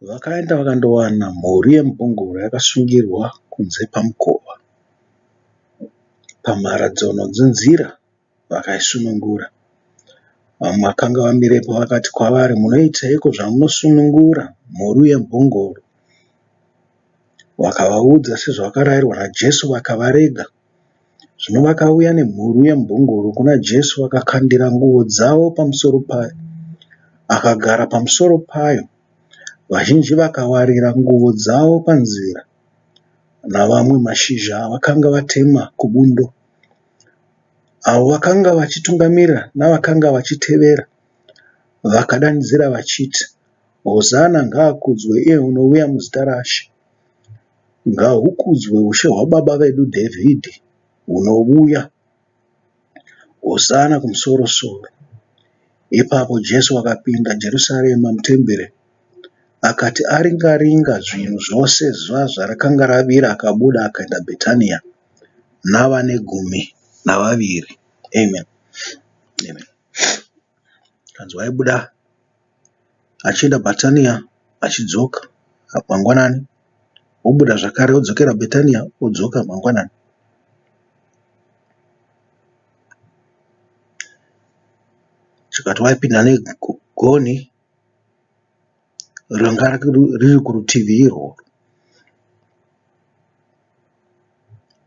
Vakaenda vakandowana mhuru yembongoro yakasungirwa kunze pamukova, pamharadzano dzenzira vakaisunungura. Vamwe vakanga vamirepo vakati kwavari, Munoiteiko zvamunosunungura mhuru yembongoro? Vakavaudza sezvavakarayirwa naJesu vakavarega. Zvino vakauya nemhuru yembongoro kuna Jesu vakakandira nguo dzavo pamusoro payo, akagara pamusoro payo. Vazhinji vakawarira nguvo dzavo panzira, navamwe mashizha avakanga vatema kubundo. Avo vakanga vachitungamira navakanga vachitevera vakadanidzira vachiti, Hosana ngaakudzwe iye unouya muzita raShe! Ngahukudzwe ushe hwababa vedu Dhavhidhi hunouya! Hosana kumusoro-soro! Ipapo Jesu akapinda Jerusarema mutembere, akati aringa-ringa zvinhu zvose zuva zvarakanga ravira akabuda akaenda Bhetania navane gumi navaviri. Amen. Amen. Kanzi waibuda achienda Bhatania achidzoka mangwanani obuda zvakare odzokera Bhetania odzoka mangwanani. Chikati waipinda negonhi ranga riri kurutivi irworwo.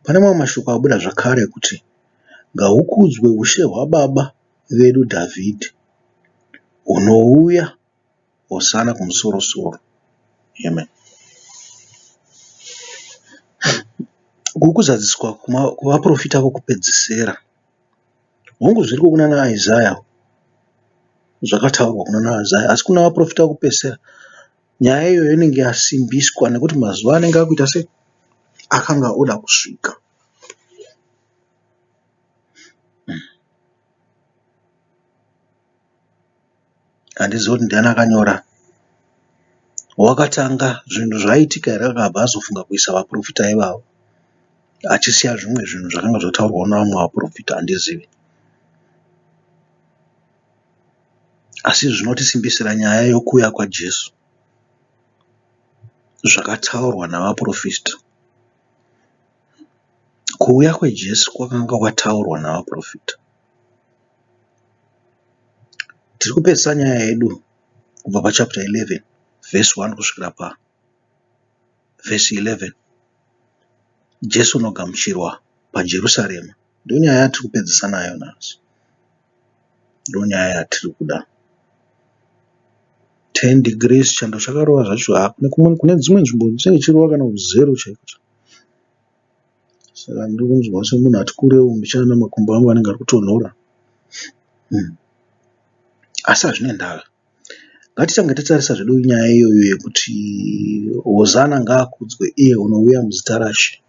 Pane mamwe mashoko abuda zvakare ekuti ngahukudzwe ushe hwababa vedu Dhavhidhi hunouya hosana kumusoro soro. Amen. Uku kuzadziswa kuvaprofita vokupedzisira. Hongu zviriko kuna Isaya zvakataurwa kuna Isaya asi kuna vaprofita vokupedzisira nyaya iyoyo inenge yasimbiswa nekuti mazuva anenge akuita se akanga oda kusvika. Handizivi kuti ndiani akanyora. Wakatanga zvinhu zvaitika here akabva azofunga kuisa vaprofita ivavo achisiya zvimwe zvinhu zvakanga zvataurwa nevamwe vaprofita handizivi. Asi zvinotisimbisira nyaya yokuuya kwaJesu zvakataurwa navaprofita. Kuuya kweJesu kwakanga kwataurwa navaprofita. Tiri kupedzisa nyaya yedu kubva pachapter 11 vhesi 1 kusvikira pavhesi 11. Jesu unogamuchirwa paJerusarema. Ndonyaya yatiri kupedzisa nayo nhasi. Ndonyaya yatiri kuda. 10 degrees chando chakarova zvacho kune dzimwe nzvimbo chinenge chichirova kana kuzero chaiko. Saka ndiri kunzwa semunhu ati kurei mbichana makumbo angu anenge ari kutonhora. Asi hazvina ndava. Ngatitange tatarisa zvedu nyaya iyoyo yekuti Hosana ngaakudzwe iye unouya muzita raShe.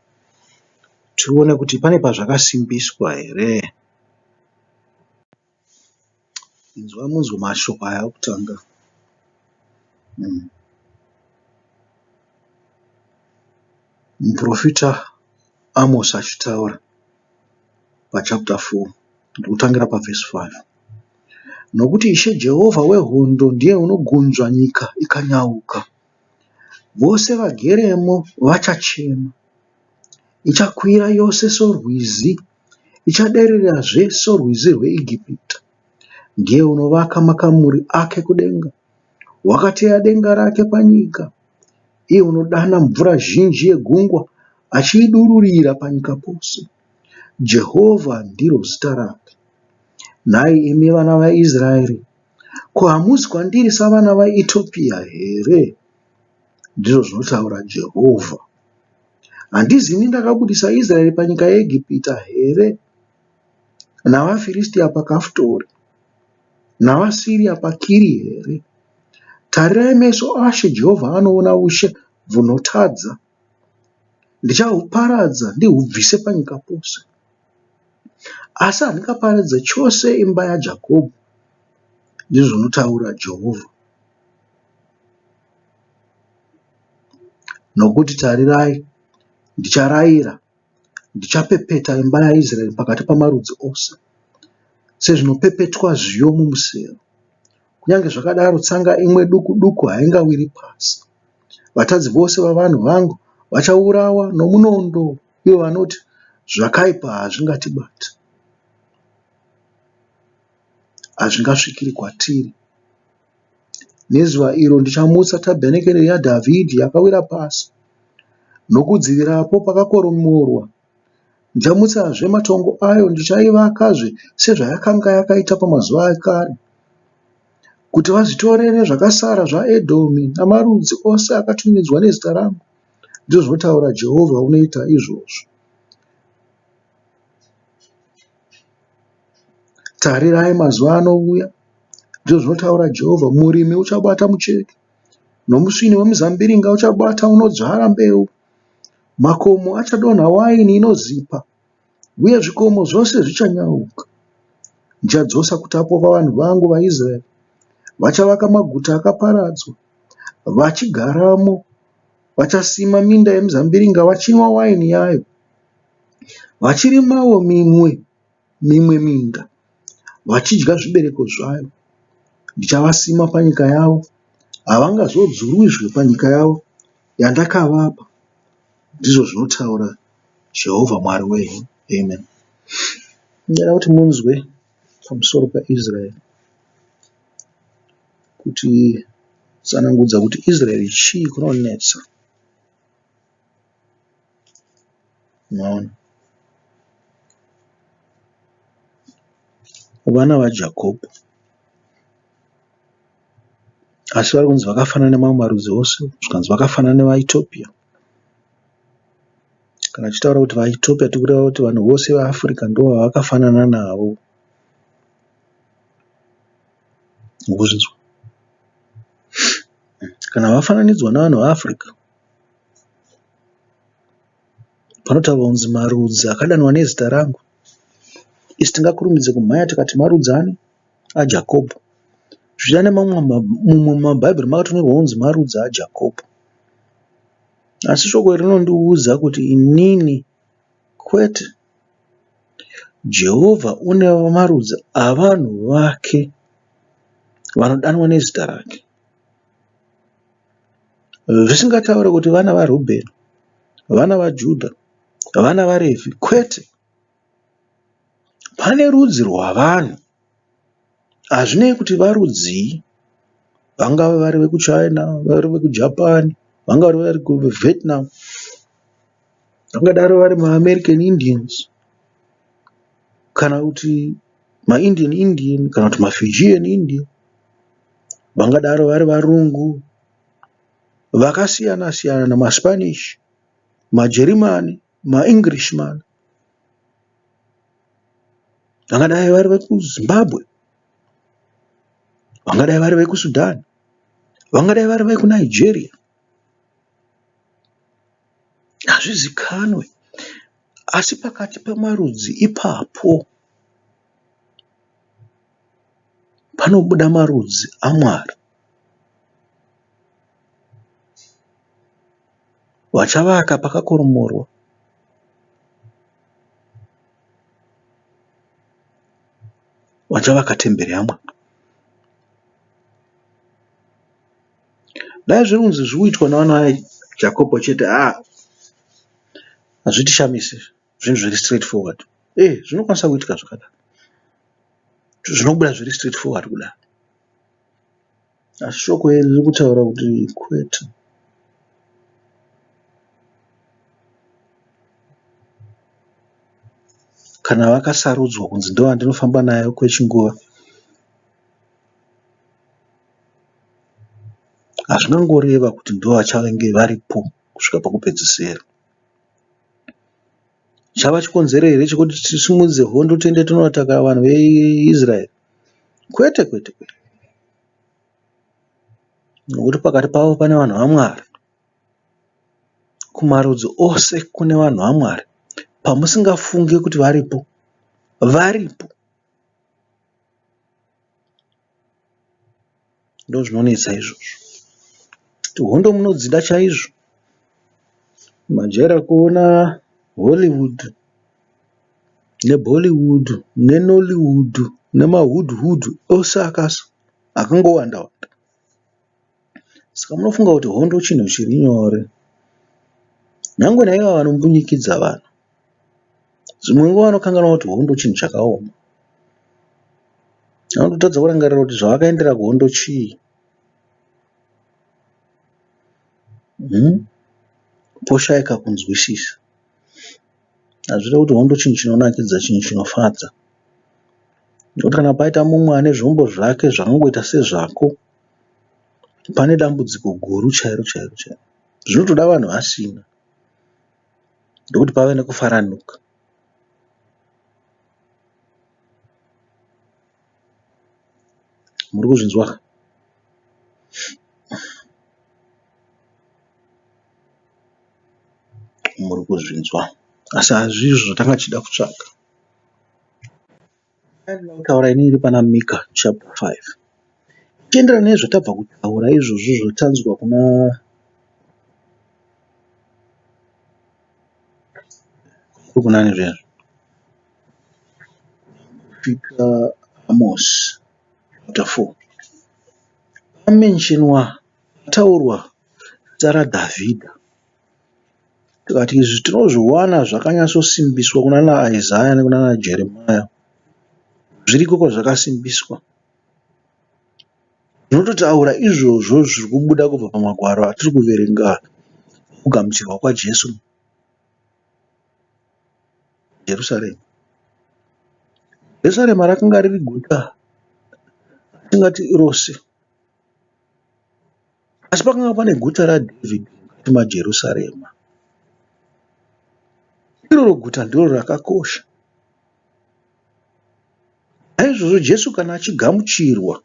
Tione kuti pane pazvakasimbiswa here. Inzwa munzwe mashoko aya okutanga. Muprofita Amos achitaura pachapter 4 ndikutangira pavhesi 5. Nokuti Ishe Jehovha wehondo ndiye unogunzva nyika ikanyauka, vose vageremo vachachema. Ichakwira yose sorwizi, ichadererazve sorwizi rweEgipita. Ndiye unovaka makamuri ake kudenga, wakateya denga rake panyika. Iye unodana mvura zhinji yegungwa achiidururira panyika pose. Jehovha ndiro zita rake. Nhai imi vana vaIsraeri, ko hamuzi kwandiri savana vaEtiopia here? Ndizvo zvinotaura Jehovha. Handizini ndakabudisa Israeri panyika yeEgipita here, navaFiristia paKafutori, navaSiria paKiri here? Tarirai meso aShe Jehovha anoona ushe bwunotadza. Ndichahuparadza ndihubvise panyika pose. Asi handingaparadze chose imba yaJakobho, ndizvo zvinotaura Jehovha. Nokuti tarirai, ndicharayira, ndichapepeta imba yaIsraeri pakati pamarudzi ose, sezvinopepetwa zviyo mumusero. Kunyange zvakadaro, tsanga imwe duku duku haingawiri pasi. Vatadzi vose vavanhu vangu vachaurawa nomunondo, ivo vanoti, Zvakaipa hazvingatibati, hazvingasvikiri kwatiri. Nezuva iro ndichamutsa tabhenakeri yaDhavhidhi yakawira pasi, nokudzivirapo pakakoromorwa. Ndichamutsazve matongo ayo, ndichaivakazve sezvayakanga yakaita pamazuva akare, kuti vazvitorere zvakasara zvaEdhomi namarudzi ose akatumidzwa nezita rangu, ndizvo zvinotaura Jehovha unoita izvozvo. Tarirai mazuva anouya, ndizvo zvinotaura Jehovha, murimi uchabata mucheki, nomusvini wemizambiringa uchabata unodzvara mbeu. Makomo achadonha waini inozipa, uye zvikomo zvose zvichanyauka. Ndichadzosa kutapwa kwavanhu vangu vaIsraeri, vachavaka maguta akaparadzwa, vachigaramo, vachasima minda yemizambiringa vachinwa waini yayo, vachirimawo mimwe mimwe minda, vachidya zvibereko zvayo. Ndichavasima panyika yavo, havangazodzurwizve panyika yavo yandakavapa, ndizvo zvinotaura Jehovha Mwari wenyu. Amen. Ndinoda kuti munzwe pamusoro paIsraeri kuti tsanangudza kuti Israeri chii kunonetsa. Maona? Vana vaJakobho. Asi vari kunzi vakafanana nemamwe marudzi ose, zvikanzi vakafanana nevaItopia. Kana tichitaura kuti vaItopia tiri kureva kuti vanhu vose veAfrica ndovavakafanana navo. Mukuzvinzwa? Kana vafananidzwa nevanhu veAfrica, panotaurwa kunzi marudzi akadanwa nezita rangu, isu tingakurumidze kumhanya tikati marudzi ani? aJakobho. Zvichida nemamwe mumwe mumaBhaibheri makatonyorwa kunzi marudzi aJakobho. Asi shoko iri rinondiudza kuti inini kwete. Jehovha une marudzi avanhu vake vanodanwa nezita rake. Zvisingataure kuti vana vaRubheni, vana vaJudha, vana vaRevhi, kwete. Pane rudzi rwavanhu, hazvinei kuti varudzii, vangave vari vekuChina, vari vekuJapan, vangave vari vekuVietnam, vangadaro vari maAmerican Indians kana kuti maIndian Indian kana kuti maFijian Indian, vangadaro vari varungu vakasiyana siyana, maSpanish, maJerimani, maEnglishman. Vangadai vari vekuZimbabwe, vangadai vari vekuSudan, vangadai vari vekuNigeria. Hazvizikanwe asi pakati pemarudzi ipapo panobuda marudzi aMwari. Vachavaka pakakoromorwa. Vachavaka temberi yaMwari. Dai zviri kunzi zviri kuitwa nevana vaJakobho chete haa hazvitishamisi zvinhu zviri straight forward. Eh zvinokwanisa kuitika zvakadaro. Zvinobuda zviri straight forward kudaro. Asi shoko iri riri kutaura kuti kwete. Kana vakasarudzwa kunzi ndovandinofamba nayo kwechinguva, hazvingangoreva kuti ndovachange varipo kusvika pakupedzisira. Chava chikonzero here chekuti tisimudze hondo tiende tinoataka vanhu veIsraeri? Kwete, kwete, kwete. Nokuti pakati pavo pane vanhu vaMwari. Kumarudzi ose kune vanhu vaMwari. Pamusingafungi kuti varipo, varipo. Ndozvinonetsa izvozvo. Kuti hondo munodzida chaizvo. Majaira kuona Hollywood neBollywood neNollywood nemaHood hood ose akangowanda wanda. Saka munofunga kuti hondo chinhu chiri nyore. Nyangwe naivo vanombunyikidza vanhu, dzimwe nguva vanokanganwa kuti hondo chinhu chakaoma. Vanototadza kurangarira kuti zvavakaendera kuhondo chii. Poshaika kunzwisisa. Hazvirevi kuti hondo chinhu chinonakidza, chinhu chinofadza. Nekuti kana paita mumwe ane zvombo zvake zvakangoita sezvako, pane dambudziko guru chairo chairo chairo. Zvinotoda vanhu vasina ndokuti pave nekufaranuka. Muri kuzvinzwa ka? Muri kuzvinzwa. Asi hazvizvo zvatanga tichida kutsvaga. Ndinoda kutaura ini iri pana Mika chapter 5. Tichienderana nezvatabva kutaura izvozvo zvatanzwa kuna kunani zvezvo kusvika Amos chapter 4 pamenshenwa pataurwa zita raDhavhidha. Tikati izvi tinozviwana zvakanyatsosimbiswa kunana Isaya nekunana Jeremiah. Zviriko kwazvakasimbiswa. Zvinototaura izvozvo zviri kubuda kubva pamagwaro atiri kuverenga kugamuchirwa kwaJesu Jerusarema. Jerusarema rakanga riri guta ratingati rose. Asi pakanga pane guta raDhavhidhi mukati maJerusarema. Iroro guta ndiro rakakosha. Naizvozvo Jesu kana achigamuchirwa,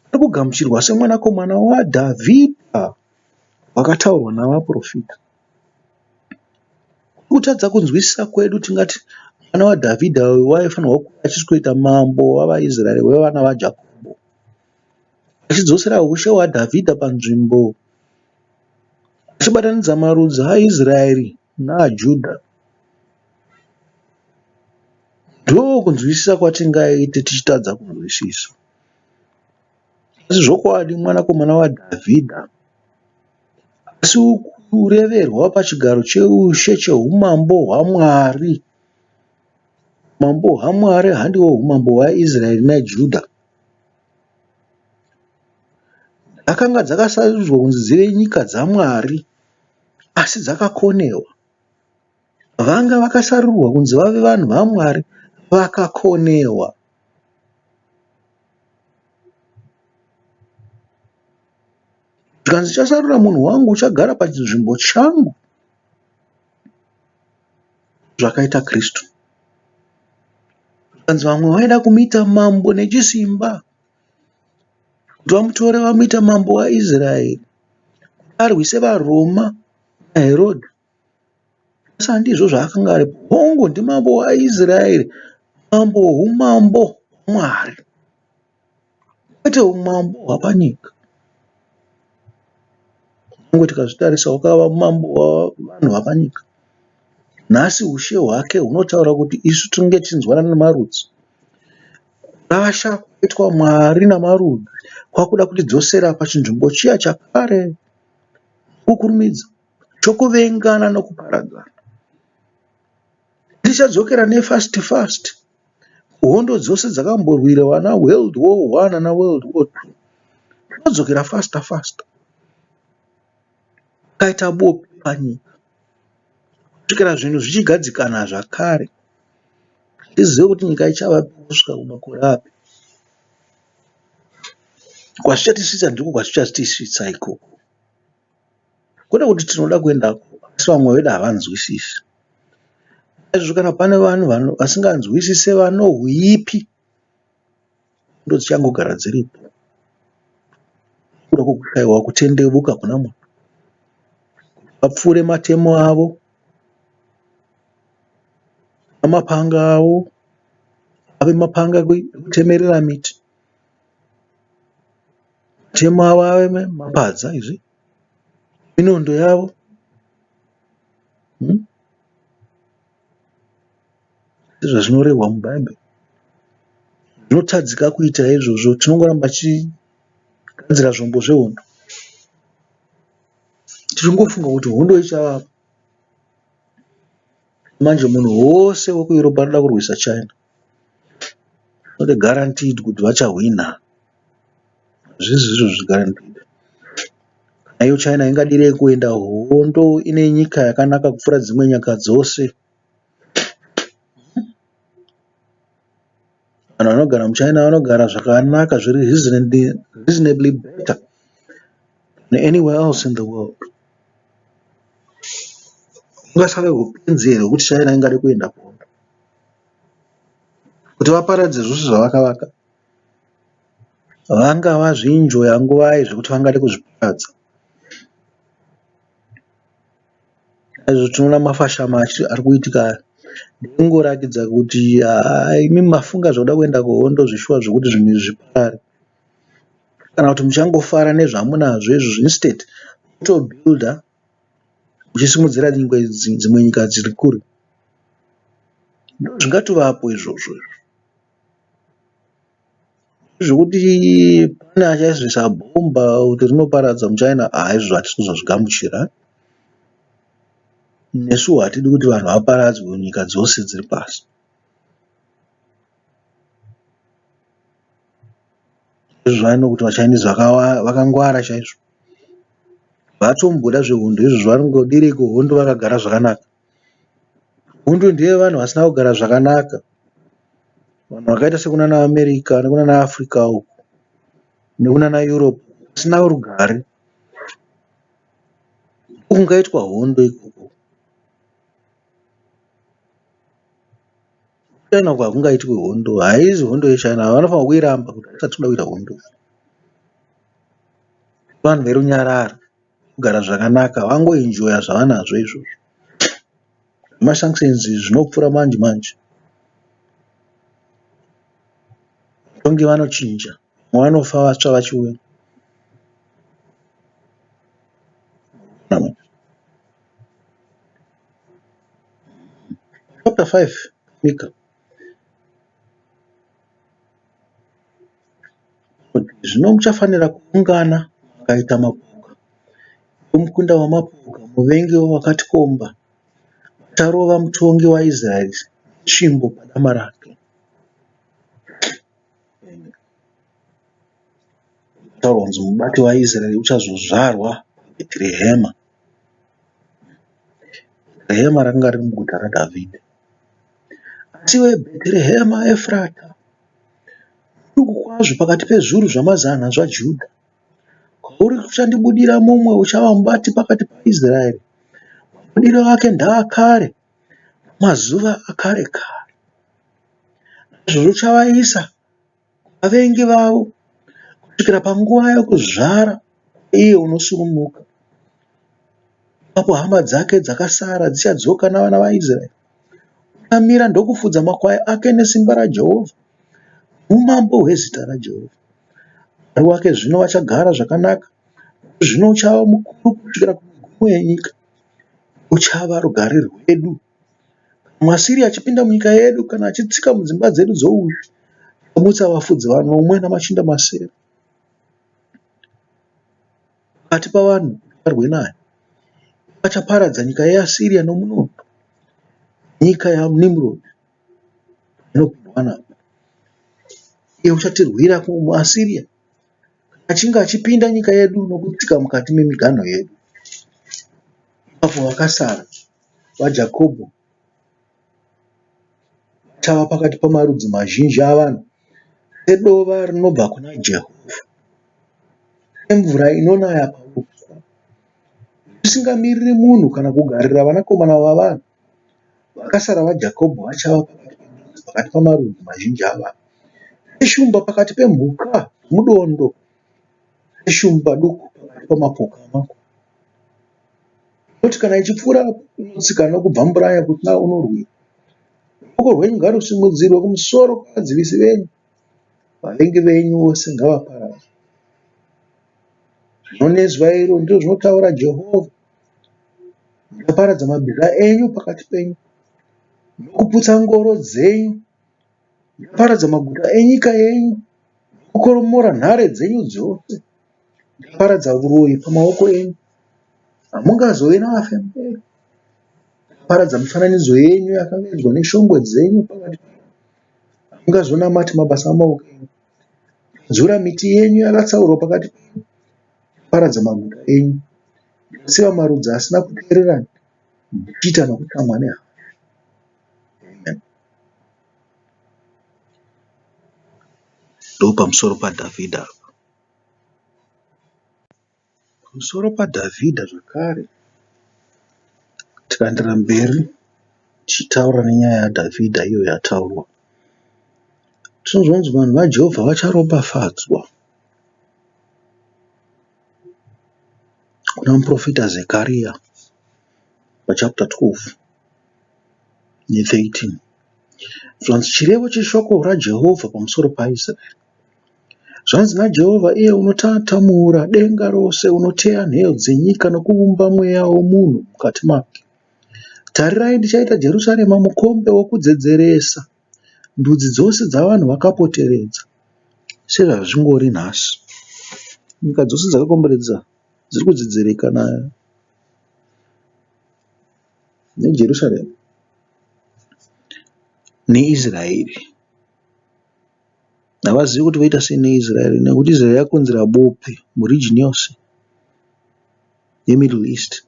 ari kugamuchirwa semwanakomana waDhavhidha wakataurwa navaprofita. Kutadza kunzwisisa kwedu tingati mwana waDhavhidha uyu waifanirwa kuva achisweta mambo wavaIsraeri wevana vaJakobho. Achidzosera hushe hwaDhavhidha panzvimbo, achibatanidza marudzi aIsraeri naaJudha. Ndokunzwisisa kwatingaite tichitadza kunzwisisa. Asi zvokwadi mwanakomana waDhavhidha asi kureverwa pachigaro cheushe cheumambo hwaMwari. Umambo hwaMwari handiwo umambo hwaIsraeri naJudha. Dzakanga dzakasarudzwa kunzi dzive nyika dzaMwari asi dzakakonewa. Vanga vakasarurwa kunzi vave vanhu vaMwari vakakonewa. Zvikanzi ndichasarura munhu wangu uchagara pachinzvimbo changu. Zvakaita Kristu. Zvikanzi vamwe vaida kumuita mambo nechisimba kuti vamutore vamuite mambo waIsraeri kuti arwise vaRoma naHerodhi. Asi handizvo zvaakanga ari. Hongu ndimambo waIsraeri, mambo woumambo hwaMwari. Kwete umambo hwapanyika. Nyangwe tikazvitarisa wakava mambo wevanhu vapanyika. Nhasi ushe hwake hunotaura kuti isu tinenge tichinzwanana nemarudzi. Kurasha kwaitwa Mwari namarudzi kwakuda kutidzosera pachinzvimbo chiya chakare nokukurumidza chokuvengana nokuparadzana. Tichadzokera nefast fast Hondo dzose dzakamborwirwa ana World War One ana World War Two dzinodzokera faster faster. Pakaita bope panyika kusvikira zvinhu zvichigadzikana zvakare. Handizive kuti nyika ichavapo kusvika kumakore api. Kwazvichatisvitsa ndiko kwazvichatisvitsa ikoko. Kwete kuti tinoda kuendako asi vamwe vedu havanzwisisi. Naizvozvo kana pane vanhu vasinganzwisise vanohuipi ndodzichangogara dziripo. Nekuda kwekushaiwa kutendevuka kuna Mwari. Vapfuure matemo avo namapanga avo ave mapanga ekutemerera miti. Matemo avo ave mapadza izvi minondo yavo. Sezvazvinorehwa muBhaibheri. Zvinotadzika kuita izvozvo tinongoramba tichigadzira zvombo zvehondo. Tichingofunga kuti hondo ichavapo. Manje munhu wose wekuEurope anoda kurwisa China. Not guaranteed kuti vachahwina. Hazvisi zviro zviri guaranteed. Kana iyo China ingadirei kuenda hondo ine nyika yakanaka kupfuura dzimwe nyika dzose. Vanhu vanogara muChina vanogara zvakanaka zviri reasonably better than anywhere else in the world. Hungasave hupenzi here hwekuti China ingade kuenda kuhondo kuti vaparadze zvose zvavakavaka? Vanga vazvienjoya nguvai zvekuti vangade kuzviparadza? Naizvozvo tinoona mafashama ari kuitika aya ndekungoratidza kuti haa imi mafunga zvekuda kuenda kuhondo zveshuwa zvekuti zvinhu izvi zviparare. Kana kuti muchangofara nezvamunazvo izvozvo instead motobuilder muchisimudzira dzimwe nyika dziri kure. Ndozvingatovapo izvozvo izvo. Zvekuti pane achazoisa bhomba kuti rinoparadza muChina haa izvozvo hatisi kuzozvigamuchira. Nesuwo hatidi kuti vanhu vaparadzwe munyika dzose dziri pasi. Izvo kuti vaChinese vakangwara chaizvo. Havatomboda zvehondo izvozvo vanongodirei kuhondo vakagara zvakanaka. Hondo ndeyevanhu vasina kugara zvakanaka. Vanhu vakaita sekunana America nekunana Africa uku nekunana Europe kusina rugare. Ndokungaitwa hondo ikoko. KuChina uku hakungaitwi hondo. Haizi hondo yeChina. Vanofanirwa kuiramba kuti hatisati toda kuita hondo. Vanhu verunyararo. Kugara zvakanaka vangoenjoya zvavanazvo izvozvo. Zvemasanctions zvinopfuura manje manje. Vatongi vanochinja, vamwe vanofa vatsva vachiuya. Chapter 5 Mika. Zvino muchafanira kuungana mukaita mapoka, iwe mukunda wamapoka, muvengi wavakatikomba, vacharova mutongi waIsraeri netsvimbo padama rake. Kutaurwa kunzi mubati waIsraeri uchazozvarwa paBheterehema. Bheterehema rakanga riri muguta raDhavhidhi. Asi iwe Bheterehema Efrata, muduku kwazvo pakati pezviuru zvamazana zvaJudha, kwauri kuchandibudira mumwe uchava mubati pakati paIsraeri, mabudiro ake ndaakare, mazuva akare kare. Naizvozvo uchavaisa kuvavengi vavo kusvikira panguva yokuzvara iye unosununguka. Ipapo hama dzake dzakasara dzichadzoka navana vaIsraeri. Uchamira ndokufudza makwai ake nesimba raJehovha, noumambo hwezita raJehovha. Mwari wake zvino vachagara zvakanaka, nokuti zvino uchava mukuru kusvikira kumigumo yenyika. Uchava rugare rwedu. MuAsiria achipinda munyika yedu kana achitsika mudzimba dzedu dzoushe, tichamutsa vafudzi vanomwe namachinda masere pakati pavanhu kuti varwe naye. Achaparadza nyika yeAsiria nomunondo, nyika yaNimrodhi inopindwa napo. Iye uchatirwira kumuAsiria kana achinge achipinda nyika yedu nokutsika mukati memiganho yedu. Ipapo vakasara vaJakobho vachava pakati pamarudzi mazhinji avanhu sedova rinobva kuna Jehovha, semvura inonaya pauswa, zvisingamiriri munhu kana kugarira vanakomana vavanhu. Vakasara vaJakobho vachava pakati pamarudzi mazhinji avanhu, seshumba pakati pemhuka dzomudondo, seshumba duku pakati pamapoka amakwai. Inoti kana ichipfuura inotsika nokubvamburanya kusina unorwira. Ruoko rwenyu ngarusimudzirwe kumusoro kwavadzivisi venyu, vavengi venyu vose ngavaparadzwe. Zvino nezuva iro ndizvo zvinotaura Jehovha, ndichaparadza mabhiza enyu pakati penyu, nokuputsa ngoro dzenyu. Ndichaparadza maguta enyika yenyu, nokukoromora nhare dzenyu dzose. Ndichaparadza uroyi pamaoko enyu. Hamungazovi navafemberi. Paradza mifananidzo yenyu yakavezwa neshongwe dzenyu pakati penyu. Hamungazonamati mabasa amaoko enyu. Dzura miti yenyu yakatsaurwa pakati penyu, paradza maguta enyu. Ndichatsiva marudzi asina kuteerera ndichiita nokutsamwa nehasha. Amen. Ndopamusoro paDhavhidha apa. Pamusoro paDhavhidha zvakare, tikaenderera mberi tichitaura nenyaya yaDhavhidha iyo yataurwa, tinonzwa kunzi vanhu vaJehovha vacharopafadzwa. Kuna muprofita Zekaria pachapter 12 ne13 zvanzi chirevo cheshoko raJehovha pamusoro paIsraeri. Zvanzi naJehovha iye unotatamura denga rose, unoteya nheyo dzenyika nokuumba mweya womunhu mukati make. Tarirai, ndichaita Jerusarema mukombe wokudzedzeresa ndudzi dzose dzavanhu vakapoteredza, sezvazvingori nhasi. Nyika dzose dzakakomberedza dziri kudzedzereka neJerusarema neIsraeri. Havazivi kuti voita sei neIsrael nekuti Israel yakonzera bope muregion yose yeMiddle East.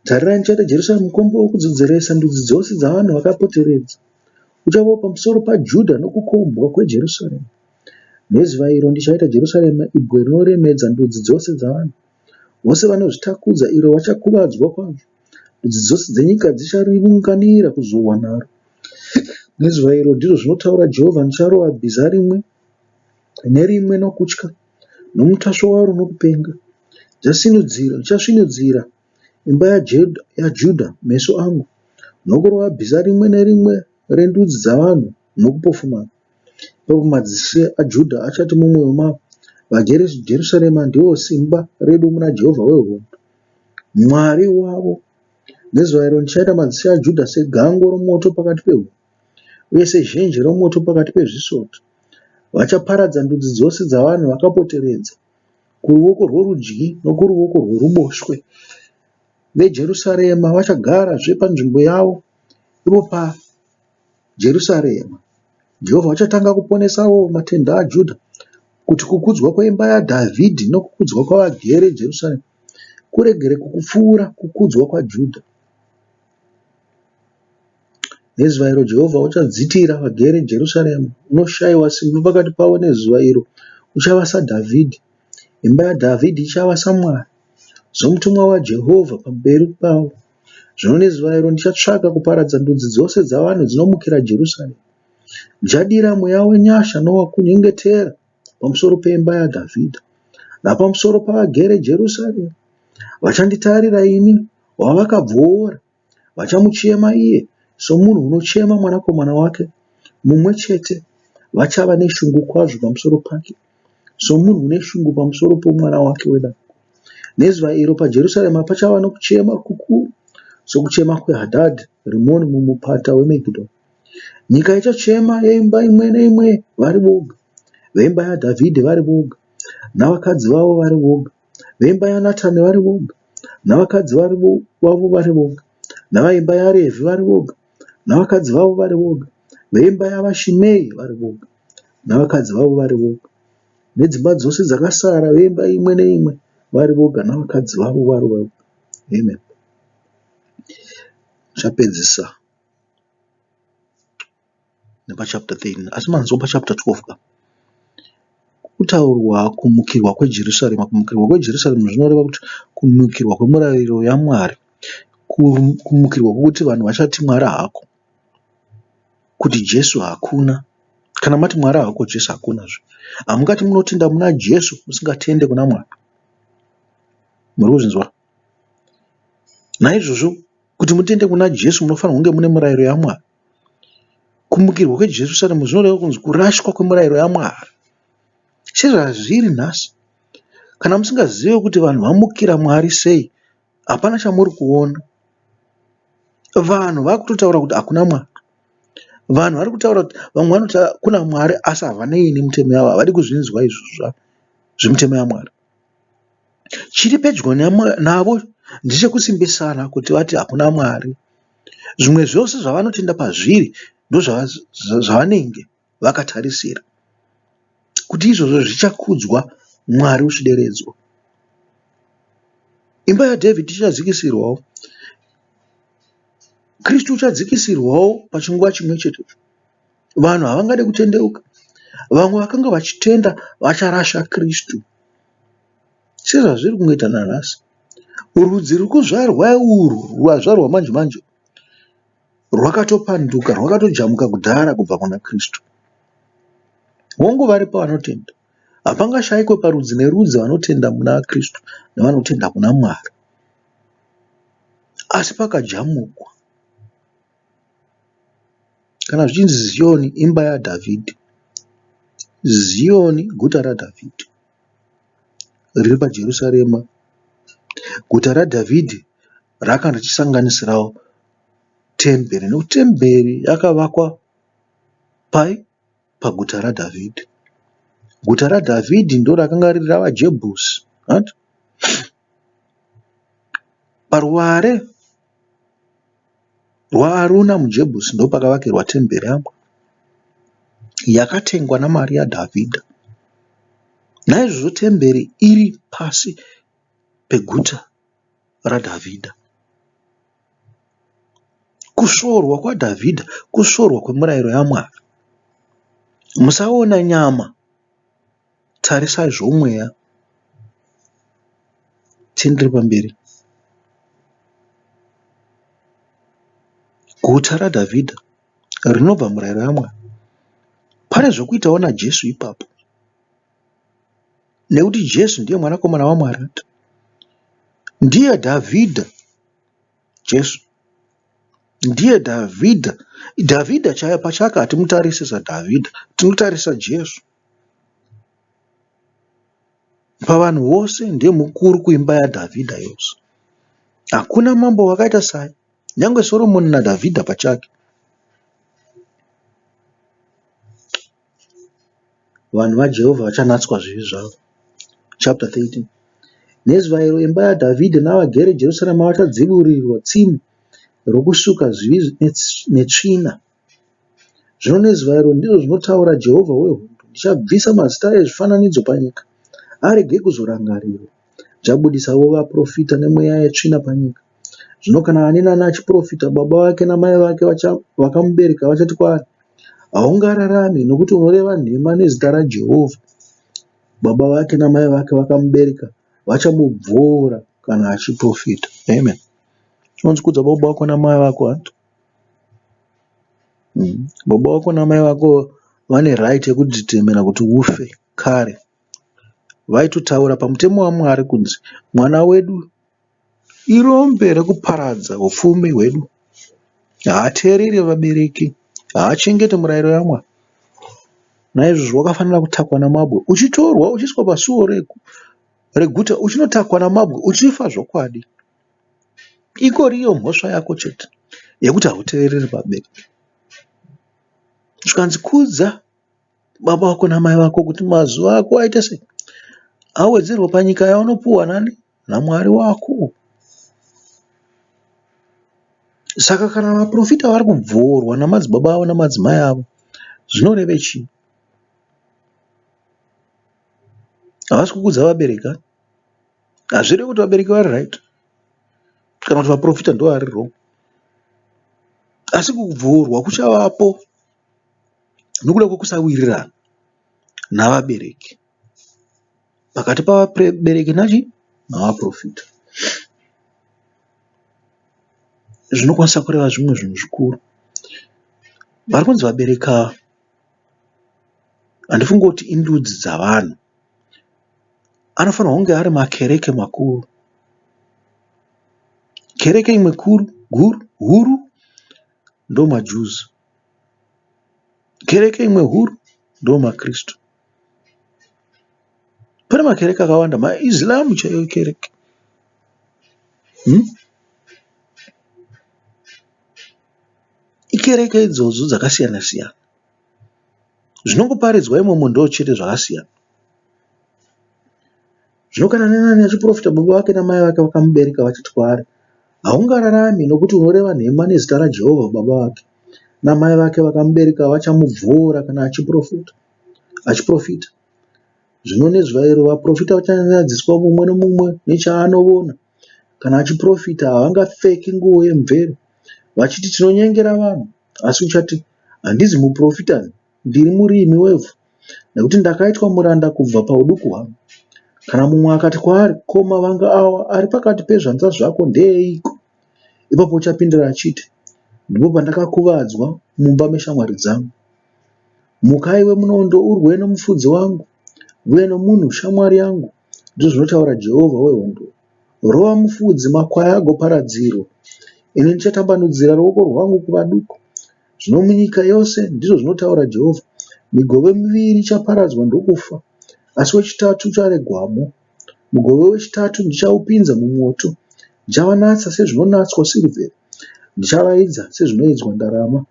Tarirai ndichaita Jerusarema mukombe wokudzodzeresa ndudzi dzose dzavanhu vakapoteredza. Uchavawo pamusoro paJudha nokukombwa kweJerusarema. Nezuva iro ndichaita Jerusarema ibwe rinoremedza ndudzi dzose dzavanhu. Vose vanozvitakudza iro vachakuvadzwa kwazvo. Ndudzi dzose dzenyika dzichariunganira kuzorwa naro. Nezuva iro, ndizvo zvinotaura Jehovha, ndicharova bhiza rimwe nerimwe nokutya, nomutasvi waro nokupenga. Ndichasvinudzira imba yaJudha meso angu, nokurova bhiza rimwe nerimwe rendudzi dzavanhu nokupofumara. Ipapo madzishe aJudha achati mumwoyo mavo, Vagere Jerusarema ndivo simba redu muna Jehovha wehondo, Mwari wavo. Nezuva iro ndichaita madzishe aJudha segango romoto pakati pehuni, uye sezhenje romoto pakati pezvisoto. Vachaparadza ndudzi dzose dzavanhu vakapoteredza, kuruoko rworudyi nokuruoko rworuboshwe. VeJerusarema vachagarazve panzvimbo yavo, ivo paJerusarema. Jehovha uchatanga kuponesawo matende aJudha, kuti kukudzwa kweimba yaDhavhidhi nokukudzwa kwavagere Jerusarema kuregere kupfuura kukudzwa kwaJudha. Nezuva iro Jehovha uchadzitira vagere Jerusarema, unoshayiwa simba pakati pavo nezuva iro uchava saDhavhidhi, imba yaDhavhidhi ichava saMwari, somutumwa waJehovha pamberi pavo. Zvino nezuva iro ndichatsvaka kuparadza ndudzi dzose dzavanhu dzinomukira Jerusarema. Ndichadira mweya wenyasha nowokunyengetera pamusoro peimba yaDhavhidha napamusoro pavagere Jerusarema. Vachanditarira ini wavakabvoora, vachamuchema iye somunhu unochema mwanakomana wake mumwe chete, vachava neshungu kwazvo pamusoro pake somunhu une shungu pamusoro pomwana wake wedangwe. Nezuva iro paJerusarema pachava nokuchema kukuru, sokuchema kweHadhadhi Rimoni mumupata weMegidho. Nyika ichachema yeimba imwe neimwe vari voga, veimba yaDhavhidhi vari voga, navakadzi vavo vari voga, veimba yaNatani vari voga, navakadzi vavo vari voga, navaimba yaRevhi vari voga, navakadzi vavo vari voga, veimba yavaShimei vari voga, navakadzi vavo vari voga, nedzimba dzose dzakasara veimba imwe neimwe vari voga navakadzi vavo vari voga. Amen. Chapedzisa nepachapter 13 asi manzwa pachapter 12 ka kutaurwa kumukirwa kweJerusarema. Kumukirwa kweJerusarema zvinoreva kuti kumukirwa kwemurayiro yaMwari, kumukirwa kwekuti vanhu vachati Mwari haako, kuti Jesu hakuna. Kana mati Mwari haako Jesu hakunazve. Hamungati munotenda muna Jesu musingatende kuna Mwari. Muri kuzvinzwa? Naizvozvo kuti mutende kuna Jesu munofanirwa kunge mune murayiro yaMwari. Kumukirwa kweJerusaremu zvinoreva kunzi kurashwa kwemurayiro yaMwari. Sezvazviri nhasi, kana musingazive kuti vanhu vamukira Mwari sei, hapana chamuri kuona. Vanhu vakutotaura kuti hakuna Mwari. Vanhu vari kutaura kuti vamwe vanoti kuna Mwari asi havanei nemitemo yavo, havadi kuzvinzwa izvozvo zvemitemo yaMwari. Chiri pedyo navo ndechekusimbisana kuti vati hakuna Mwari. Zvimwe zvose zvavanotenda pazviri ndozvavanenge vakatarisira kuti izvozvo zvichakudzwa Mwari uchideredzwa. Imba yaDhavhidhi ichadzikisirwawo. Kristu uchadzikisirwawo pachinguva chimwe chetecho. Vanhu havangade kutendeuka. Vamwe vakanga vachitenda vacharasha Kristu. Sezvazviri kungoita nanhasi. Rudzi ruri kuzvarwa urwu rwazvarwa manje manje rwakatopanduka, rwakatojamuka kudhara kubva kuna Kristu. Hongu varipo vanotenda. Hapangashaikwe parudzi nerudzi vanotenda muna Kristu nevanotenda kuna Mwari. Asi pakajamukwa. Kana zvichinzi Ziyoni imba yaDhavhidhi. Ziyoni guta raDhavhidhi riri paJerusarema. Guta raDhavhidhi rakanga richisanganisirawo temberi nekuti temberi yakavakwa pai? Paguta raDhavhidhi. Guta raDhavhidhi ndorakanga riri ravaJebhusi. Paruware rwaAruna muJebhusi ndopakavakirwa temberi yangu yakatengwa namari yaDhavhidha. Naizvozvo temberi iri pasi peguta raDhavhidha. Kusvorwa kwaDhavhidha kusvorwa kwemurayiro yaMwari. Musaona nyama, tarisai zvomweya. Tiendere pamberi. Guta raDhavhidha rinobva murayiro yaMwari. Pane zvokuitawo naJesu ipapo. Nekuti Jesu ndiye mwanakomana waMwari. Ndiye Dhavhidha Jesu. Ndiye Dhavhidha. Dhavhidha chaiye pachake hatimutarise saDhavhidha. Tinotarisa Jesu. Pavanhu vose ndiye mukuru kuimba yaDhavhidha yose. Hakuna mambo wakaita saye, nyange Soromoni naDhavhidha pachake. Vanhu vaJehovha vachanatswa zvivi zvavo. Chapter 13 Nezuva iro imba yaDhavhidhi navagere Jerusarema vachadzivurirwa tsime rokusuka zvivi netsvina. Zvino nezuva iro, ndizvo zvinotaura Jehovha wehondo, ndichabvisa mazita ezvifananidzo panyika, arege kuzorangarirwa. Ndichabudisavo vaprofita nemweya yetsvina panyika. Zvino kana ani naani achiprofita, baba vake namai vake vakamubereka vachati kwaari, Haungararami, nokuti unoreva nhema nezita raJehovha. Baba vake namai vake vakamubereka vachamubvoora kana achiprofita. Amen. Unonzi kudza baba vako namai vako hanti? Baba vako namai vako vane right yekudetermina kuti ufe kare. Vaitotaura pamutemo waMwari kunzi mwana wedu irombe rekuparadza hupfumi hwedu. Haateereri vabereki, haachengeti murayiro yaMwari. Naizvozvo wakafanira kutakwa namabwe uchitorwa uchiiswa pasuo reguta uchinotakwa namabwe uchifa zvokwadi. Ikoriyo mhosva yako chete yekuti hauteereri vabereki. Zvikanzi kudza baba vako namai vako kuti mazuva ako aite sei? Awedzerwe panyika yaunopuhwa nani? NaMwari wako. Saka kana vaprofita vari kubvoorwa namadzibaba avo namadzimai avo zvinoreve chii? Havasi kukudza vabereki. Hazvirevi kuti vabereki vari right kana kuti vaprofita ndivo vari wrong. Asi kubvurwa kuchavapo nokuda kwekusawirirana navabereki pakati pavabereki nachi navaprofita. Zvinokwanisa kureva zvimwe zvinhu zvikuru. Vari kunzi vabereki ava handifungi kuti indudzi dzavanhu. Anofanirwa kunge ari makereke makuru. Kereke imwe kuru guru huru ndomaJuzi. Kereke imwe huru ndomaKristu. Pane makereke akawanda maIslam chaiyo ikereke. Ikereke idzodzo dzakasiyana siyana. Zvinongoparidzwa imomo ndochete zvakasiyana. Zvino kana nani achiprofita baba vake namai vake vakamubereka vachiti kwaari, Haungararami nokuti unoreva nhema nezita raJehovha baba vake namai vake vakamubereka vachamubvoora kana achiprofita. Achiprofita. Zvino nezuva iro vaprofita vachanyadziswa mumwe nomumwe nechaanovona. Kana achiprofita havangapfeki nguo yemvere vachiti tinonyengera vanhu, asi uchati handizi muprofita ndiri murimi wevhu nekuti ndakaitwa muranda kubva pauduku hwangu. Kana mumwe akati kwaari, ko mavanga awa ari pakati pezvanza zvako ndeeiko? Ipapo uchapindura achiti, ndipo pandakakuvadzwa mumba meshamwari dzangu. Muka iwe munondo urwe nomufudzi wangu, uye nomunhu shamwari yangu, ndizvo zvinotaura Jehovha wehondo. Rova mufudzi, makwai agoparadzirwa. Ini ndichatambanudzira ruoko rwangu kuvaduku. Zvino munyika yose, ndizvo zvinotaura Jehovha, migove miviri ichaparadzwa ndokufa, asi wechitatu ucharegwamo. Mugove wechitatu ndichaupinza mumwoto, ndichavanatsa sezvinonatswa sirivheri, ndichavaidza sezvinoidzwa ndarama.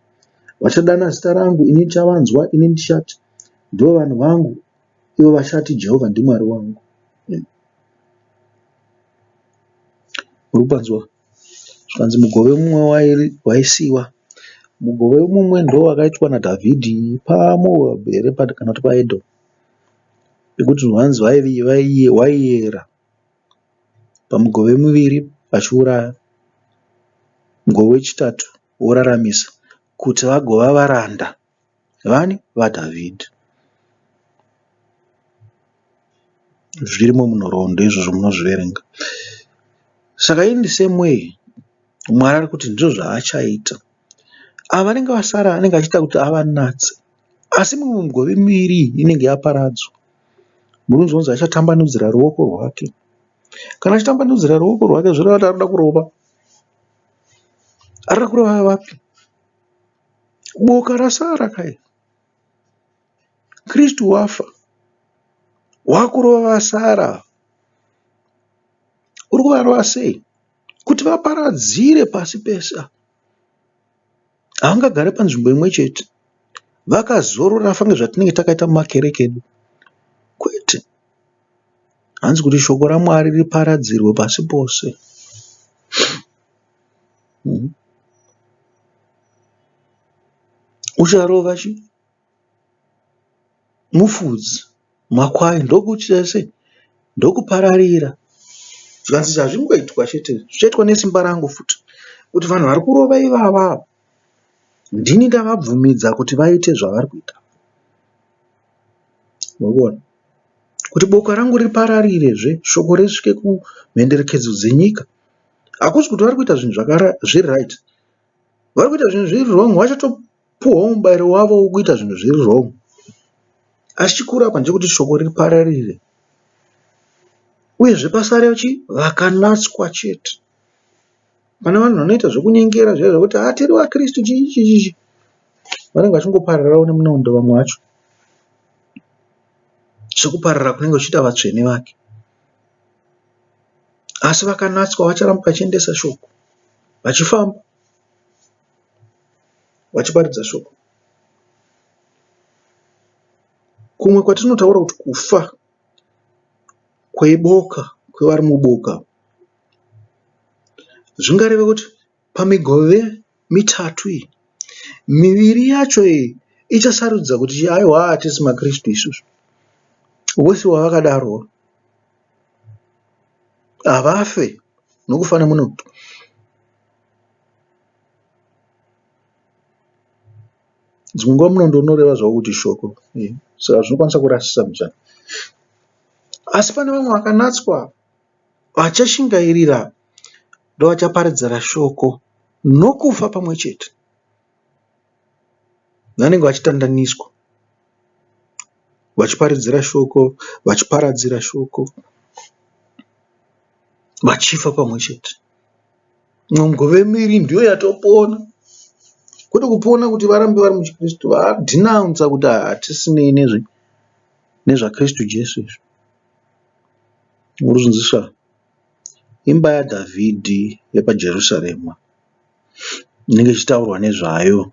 Vachadana zita rangu, ini ndichavanzwa, ini ndichati, Ndivo vanhu vangu, ivo vachati, Jehovha ndiMwari wangu. Muri kupanzwa? Zvikanzi mugove mumwe waisiiwa. Mugove mumwe ndowakaitwa naDhavhidhi paMoabhu here kana kuti paEdhomu. Pekuti hanzi waiyera pamigove miviri vachiuraya. Mugove wechitatu woraramisa kuti vagova varanda vani? VaDhavhidhi. Zvirimo munhoroondo izvozvo munozviverenga. Saka in the same way Mwari ari kuti ndizvo zvaachaita. Ava vanenge vasara anenge achiita kuti avanatse. Asi mimwe migove miviri iyi inenge yaparadzwa. Muri kunzwa kunzi achatambanudzira ruoko rwake. Kana achitambanudzira ruoko rwake zvoreva kuti arikuda kurova. Arikuda kurova vapi? Boka rasara kai. Kristu wafa. Wakurova vasara. Uri kuvarova sei? Kuti vaparadzire pasi pese. Havangagare panzvimbo imwe chete vakazorora fange zvatinenge takaita mumakereke edu. Kwete. Hanzi kuti shoko raMwari riparadzirwe pasi pose. Ucharova chi? Mufudzi makwai ndokuita sei? Ndokupararira. Zvikanzi hazvingoitwa chete, zvichaitwa nesimba rangu futi. Kuti vanhu vari kurova ivava ava ndini ndavabvumidza kuti vaite zvavari kuita. Murikuona? Kuti boka rangu ripararirizve, shoko risvike kumhenderekedzo dzenyika. Hakusi kuti vari kuita zvinhu zviri right. Vari kuita zvinhu zviri wrong vachatopuhwawo mubairo wavo wekuita zvinhu zviri wrong. Asi chikuru apa ndechekuti shoko ripararire. Uyezve pasare chi vakanatswa chete. Pane vanhu vanoita zvekunyengera zviya zvekuti haa tiri vaKristu chii chii chii. Vanenge vachingopararirawo nemunondo vamwe vacho. Sekuparara kunenge kuchiita vatsvene vake. Asi vakanatswa vacharamba vachiendesa shoko. Vachifamba vachiparidza shoko. Kumwe kwatinotaura kuti kufa kweboka kwevari muboka zvingareve kuti pamigove mitatu iyi, miviri yacho iyi ichasarudza kuti aiwa hatisi maKristu isusu. Vose vavakadaro havafe nokufa nemunondo. Dzimwe nguva munondo unoreva zvawo kuti shoko saka zvinokwanisa kurasisa mbichana. Asi pane vamwe vakanatswa vachashingairira ndovachaparidzira shoko nokufa pamwe chete. Vanenge vachitandaniswa vachiparidzira shoko, vachiparadzira shoko, vachifa pamwe chete. Mumwe mugove miviri ndiyo yatopona. Kwete kupona kuti varambe vari muchiKristu, vadhinaunza kuti hatisinei nezvaKristu Jesu izvi. Murikuzvinzwisisa? Imba yaDhavhidhi yepaJerusarema inenge ichitaurwa nezvayo.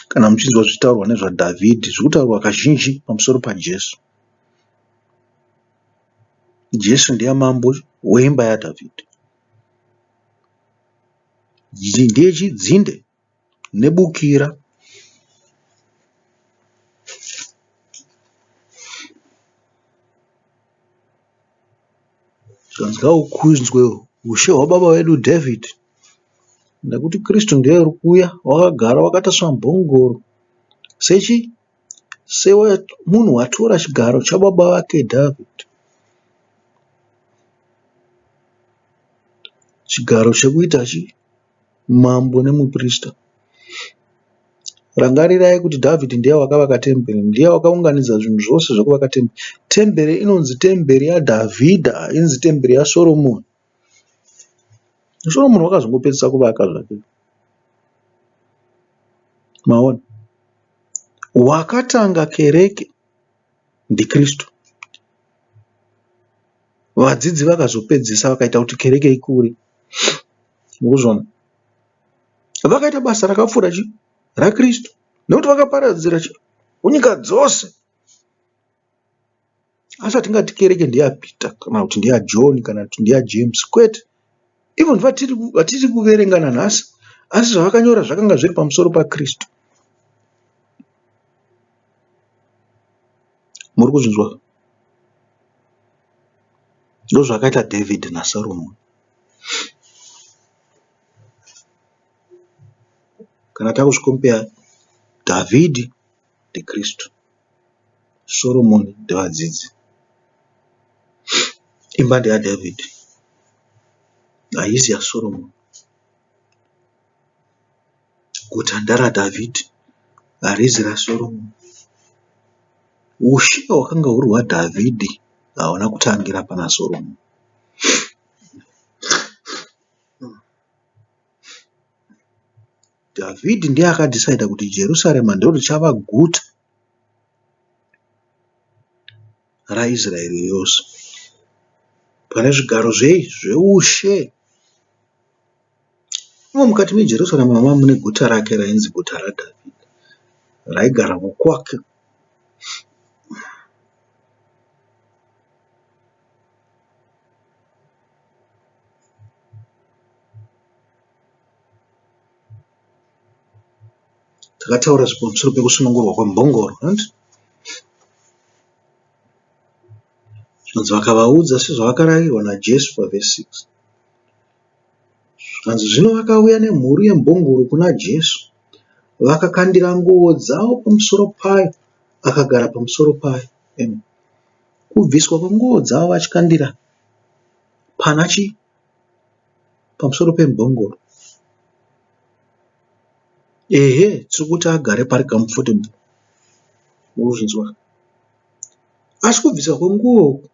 Kana muchinzwa zvichitaurwa nezvaDhavhidhi zvirikutaurwa kazhinji pamusoro paJesu. Jesu ndiye mambo weimba yaDhavhidhi. Ndiye chidzinde nebukira. Zvikanzi ngaukudzwe ushe hwababa vedu Dhavhidhi nekuti Kristu ndiye uri kuuya wakagara wakatasva mbongoro sechi semunhu watora chigaro chababa vake Dhavhidhi. Chigaro chekuita chi mambo nemuprista. Rangarirai kuti Dhavhidhi ndiye wakavaka temberi, ndiye wakaunganidza zvinhu zvose zvekuvaka temberi. Temberi inonzi temberi yaDhavhidha, hainzi temberi yaSoromoni. Soromoni wakazongopedzisa kuvaka zvake. Maona? Wakatanga kereke ndiKristu. Vadzidzi vakazopedzisa vakaita kuti kereke ikure. Mukuzviona? Vakaita basa rakapfuura chi raKristu nekuti vakaparadzira chi kunyika dzose. Asi hatingati kereke ndeyaPeter kana kuti ndeyaJohn kana kuti ndeyaJames kwete. Even vatiri kuverenga nanhasi asi zvavakanyora zvakanga zviri pamusoro paKristu. Muri kuzvinzwa? Ndozvakaita David naSoromoni. Kana takuzvikompeya Dhavhidhi ndiKristu, Soromoni ndevadzidzi. Imba ndeyaDhavhidhi haisi yaSoromoni. Guta nderaDhavhidhi harizi raSoromoni. Ushe hwakanga huri hwaDhavhidhi hauna kutangira pana Soromoni. Dhavhidhi ndiye akadhisaidha kuti Jerusarema ndorichava guta raIsraeri yose. Pane zvigaro zvei? Zveushe. Umo mukati meJerusarema manga mune guta rake rainzi guta raDhavhidhi raigara vokwake. Takataura pamusoro pekusunungurwa kwembongoro hanti? Zvikanzi vakavaudza sezvavakarayirwa naJesu pavhesi 6. Zvikanzi zvino vakauya nemhuru yembongoro kuna Jesu vakakandira nguo dzavo pamusoro payo akagara pamusoro payo. Amen. Kubviswa kwenguo dzavo vachikandira pana chii? Pamusoro pembongoro. Ehe tiri kuti agare pari comfortable. Murikuzvinzwa? Asi kubviswa kwenguo uku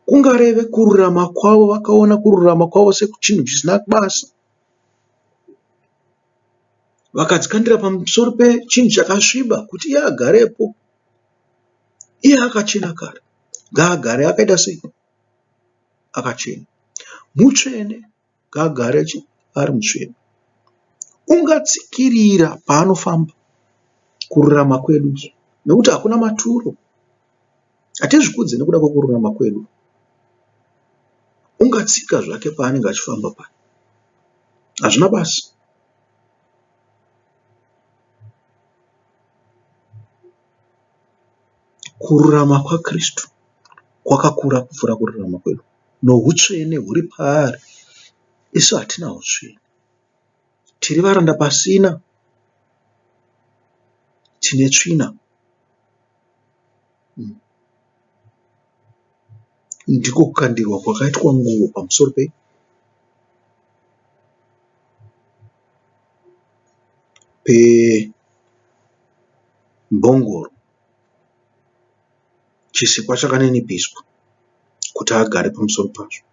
kungareve kururama kwavo vakaona kururama kwavo sechinhu chisina basa. Vakadzikandira pamusoro pechinhu chakasviba kuti iye agarepo. Iye akachena kare. Ngaagare akaita sei? Akachena. Mutsvene ngaagare ari mutsvene. Ungatsikirira paanofamba kururama kwedu nekuti hakuna maturo. Hatizvikudze nekuda kwekururama kwedu. Ungatsika zvake paanenge achifamba paya. Hazvina basa. Kururama kwaKristu kwakakura kupfuura kururama kwedu. Nohutsvene huri paari. Isu hatina hutsvene. Tiri varanda pasina. Tine tsvina. Ndiko kukandirwa kwakaitwa nguo pamusoro pembongoro. Chisikwa chakaninipiswa kuti agare pamusoro pazvo.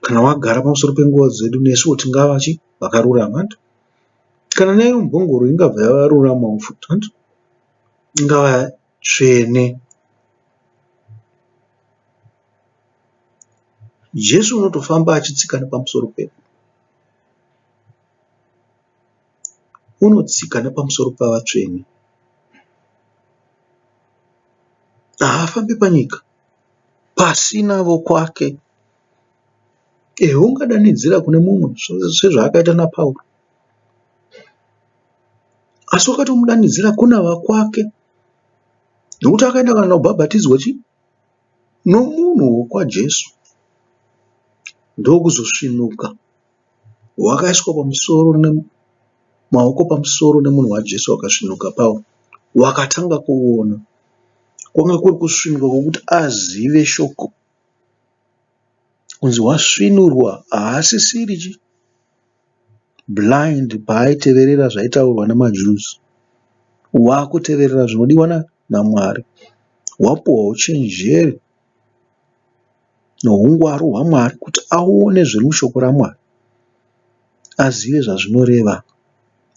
Kana wagara pamusoro penguo dzedu nesuwo tingava chii? Vakarurama hanti? Kana naiyo mbongoro ingabva yaruramawo futi hanti? Ingava tsvene. Jesu unotofamba achitsika nepamusoro pedu. Unotsika nepamusoro pavatsvene. Haafambi panyika. Pasina vokwake. Ehe ungadanidzira kune mumwe sezvaakaita naPauro. Asi wakatomudanidzira kuna vakwake. Nokuti akaenda kana kubhabhatidzwa chi nomunhu wokwaJesu. Ndokuzosvinuka. Wakaiswa pamusoro maoko pamusoro nemunhu waJesu wakasvinuka Pauro. Wakatanga kuona. Kwanga kuri kusvinuka kwokuti azive shoko. Kunzi wasvinurwa haasisiri chi blind paaiteverera zvaitaurwa nemaJews. Wakuteverera zvinodiwa naMwari. Wapuhwa uchenjeri nohungwaru hwaMwari kuti aone zviri mushoko raMwari, azive zvazvinoreva,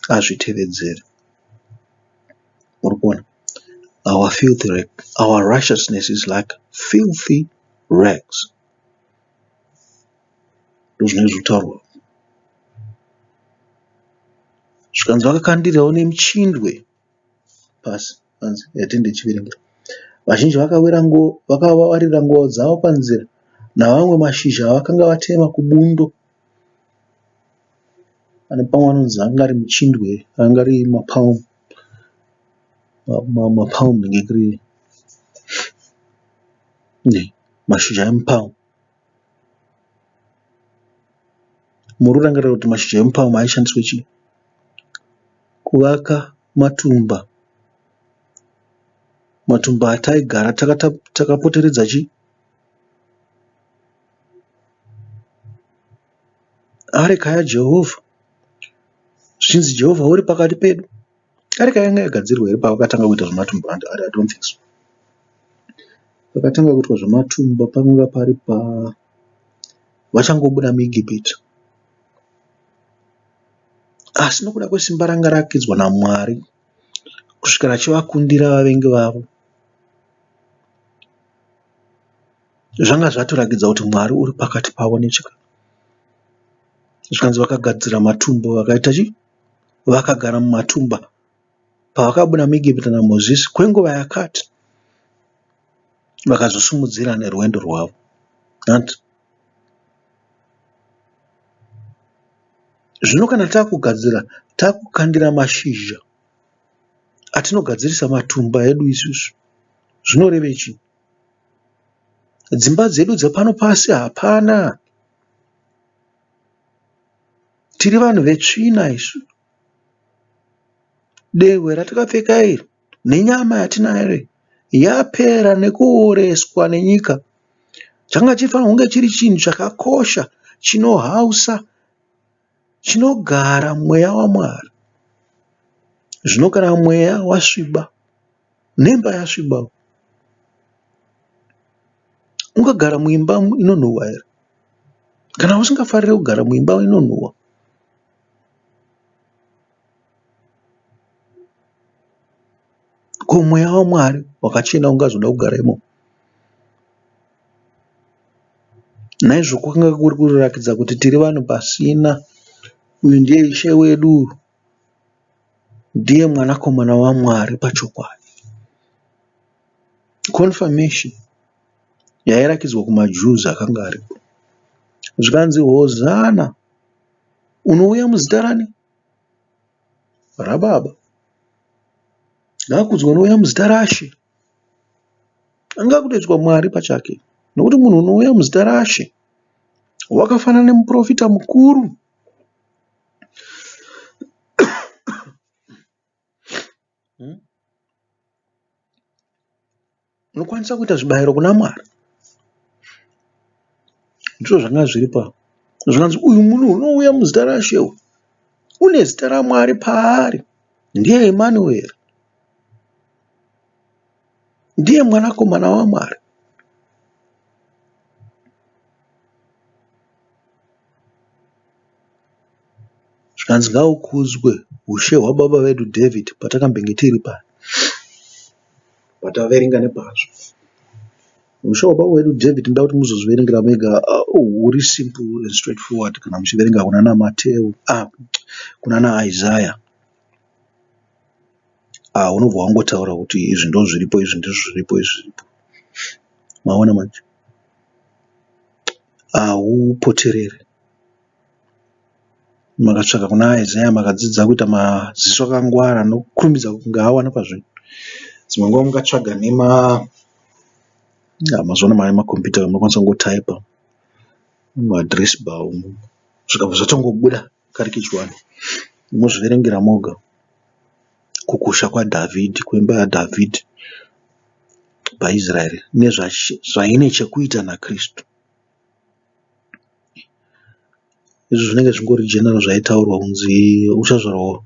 azvitevedzere. Muri kuona? Our filthy rag, our righteousness is like filthy rags. Ndozvinenge zviri kutaurwa. Zvikanzi vakakandirawo nemichindwe pasi panze yatenge tichiverengera. Vazhinji vakawira nguo vakawarira nguo dzavo panzira navamwe mashizha avakanga vatema kubundo. Pane pamwe anonzi anga ari muchindwe anga ari mapalm mapalm mashizha emupalm. Muri kurangarira kuti mashizha emupalm aishandiswa chii? Kuvaka matumba. Matumba ataigara takapoteredza chii? Areka yaJehovha. Zvichinzi Jehovha uri pakati pedu. Areka yanga yagadzirwa here pavakatanga kuita zvematumba? I don't think so. Pakatanga kuitwa zvematumba panga pari pa vachangobuda muEgipita. Asi nokuda kwesimba ranga rakidzwa naMwari kusvikira achivakundira vavengi vavo, zvanga zvatorakidza kuti Mwari uri pakati pavo nechika. Zvikanzi vakagadzira matumba vakaita chii? Vakagara mumatumba pavakabuda muEgipita naMozisi kwenguva yakati vakazosimudzira nerwendo rwavo. Hanti zvino kana takugadzira takukandira mashizha atinogadzirisa matumba edu isusu zvinorevei chii? Dzimba dzedu dzepano pasi hapana. Tiri vanhu vetsvina isu. Dehwe ratakapfeka iri nenyama yatinayo iyi yapera nekuoreswa nenyika. Changa chichifanirwa kunge chiri chinhu chakakosha chinohausa chinogara mweya waMwari. Zvino kana mweya wasviba nemba yasvibawo. Ungagara muimba inonhuhwa here? Kana usingafariri kugara muimba inonhuhwa ko mweya waMwari wakachena ungazoda kugara imomo? Naizvozvo kwakanga kuri kuratidza kuti tiri vanhu pasina. Uyu ndiye Ishe wedu uyu. Ndiye mwanakomana waMwari pachokwadi. Confirmation yairakidzwa kumaJews akanga aripo. Zvikanzi Hosana unouya muzita rani? RaBaba. Ngaakudzwe unouya muzita raShe. Anga akutoitwa Mwari pachake. Nokuti munhu unouya muzita raShe wakafanana nemuprofita mukuru. Unokwanisa kuita zvibayiro kuna Mwari. Ndizvo zvanga zviri pa. Zvikanzi uyu munhu unouya muzita raShe uyu une zita raMwari paari. Ndiye Emanueri. Ndiye mwanakomana waMwari. Zvikanzi ngaukudzwe ushe hwababa vedu David patakambenge tiri paya pataverenga nepazvo. Ushe hwababa vedu David ndoda kuti muzozviverengera mega huri simple and straight forward kana muchiverenga kunana Mateo ah, kunana Isaiah. Ah, unobva wangotaura kuti izvi ndozviripo, izvi ndizvo zviripo, izvi zviripo. Maona manje? Haupotereri. Makatsvaka kuna Isaiah makadzidza kuita maziso akangwara nokukurumidza kunge awana pazvinhu. Dzimwe nguva mungatsvaga nema mazuva ano mava nemakombiyuta munokwanisa kungotaipa muaddress bar umu zvikabva zvatongobuda karikichwani mozviverengera moga kukosha kwaDhavhidhi kwemba yaDhavhidhi paIsraeri nezvaine chekuita naKristu. Izvo zvinenge zvingori general zvaitaurwa kunzi uchazvarwa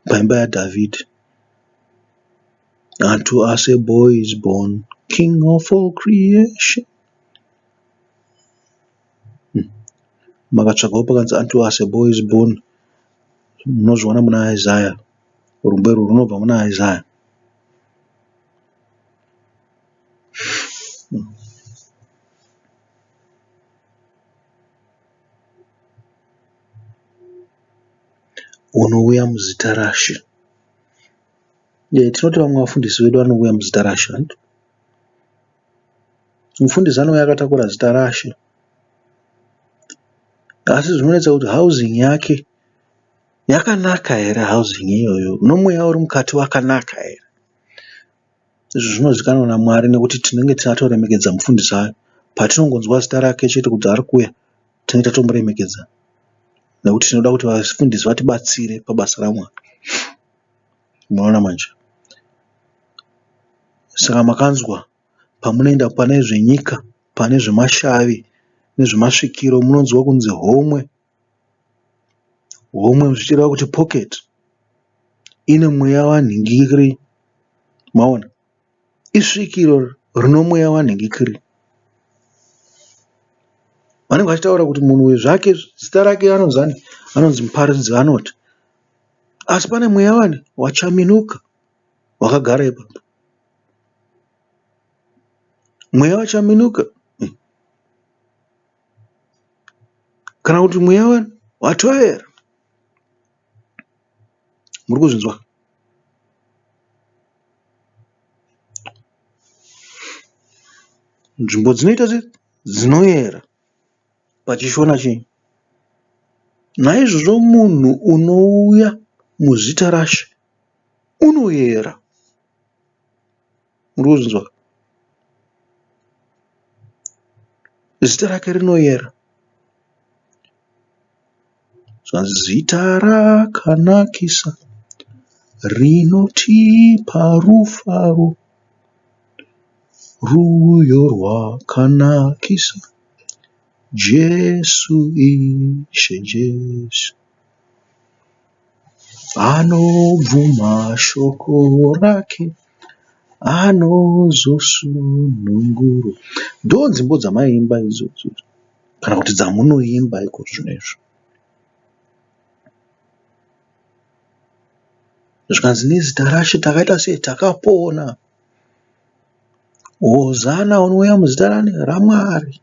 paimba yaDhavhidhi. Unto us a boy is born, king of all creation. Makatsvagawo pakanzi unto us a boy is born munozviona muna Isaiah. Rumbo irwo runobva muna Isaiah. Unouya muzita raShe. Tinoti vamwe vafundisi vedu vanouya muzita raShe hanti? Mufundisi anouya akatakura zita raShe. Asi zvinonetsa kuti housing yake yakanaka here housing iyoyo nomweya uri mukati wakanaka here? Izvi zvinozikanwa naMwari nekuti tinenge tatoremekedza mufundisi ayo. Patinongonzwa zita rake chete kuti ari kuuya tinenge tatomuremekedza nekuti tinoda kuti vafundisi vatibatsire pabasa raMwari. Munoona manje? Saka makanzwa pamunoenda pane zvenyika, pane zvemashavi nezvemasvikiro munonzwa kunzi homwe. Homwe zvichireva kuti pocket ine mweya wanhingikiri. Maona? Isvikiro rino mweya wanhingikiri. Vanenge vachitaura kuti munhu uyu zvake zita rake anonzi ani? Anonzi Muparidzi anoti. Asi pane mweya wani? Wachaminuka wakagara ipapo. Mweya wachaminuka kana kuti mweya wani watovera. Muri kuzvinzwa? Nzvimbo dzinoita se dzinoyera pachishona chenyu. Naizvozvo munhu unouya muzita raShe unoyera. Muri kuzvinzwa? Zita rake rinoyera. Zvanzi zita rakanakisa rinotipa rufaro, rwuyo rwakanakisa, Jesu Ishe Jesu. Anobvuma shoko rake anozosunungurwa. Ndodzimbo dzamaiimba idzodzo kana kuti dzamunoimba iko zvino izvi. Zvikanzi nezita raShe takaita sei? Takapona. Hozana unouya muzita rani? RaMwari.